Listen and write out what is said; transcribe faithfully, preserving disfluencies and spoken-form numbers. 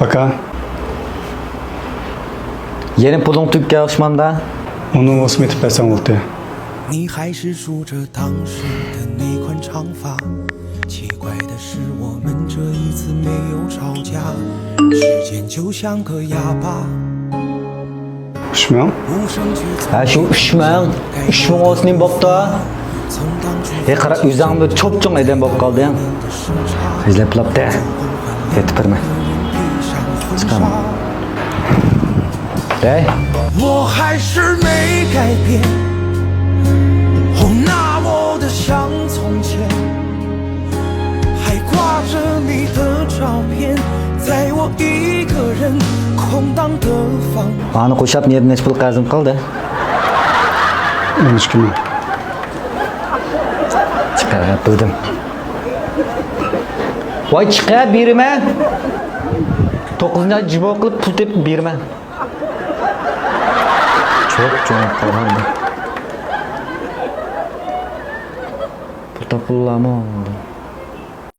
پاكا. يەنە پۇلۇڭ تۈگىگەن ئوخشىمامدا؟ ئۇنى بولسىمۇ ئېيتىپ بەرسەڭ بولدى. 你还是梳着当时的那款长发，奇怪的是，我们这一次没有吵架，时间就像个哑巴。 ئۈچ مىڭ؟ ھە، شۇ ئۈچ مىڭ. ئۈچ مىڭ بولسا نېمە بوپتۇ؟ ھەي، قارا، ئۆزۈڭ بىر چوپچوڭ ئادەم بولۇپ قالدىڭ. خەجلەپ بوپتۇ. يېتىپ بېرىمەن. چىقامەن. ھەي. 我还是没改变，哦，那我的像从前。 还挂着你的照片，在我一个人空荡的房。 ئانى قوشاپ نېرىدىن نەچچە پۇل قەرزىم قالدى؟ ئون ئىككى مىڭ. چىقار، بىلدىم. ۋاي، چىقار، بېرىمەن. توققۇزىنچى ئاي جىبو قىلىپ پۇل تېپىپ بېرىمەن. چوپچوڭ قالغان. پۇل تاپقىلىمۇ بولدى.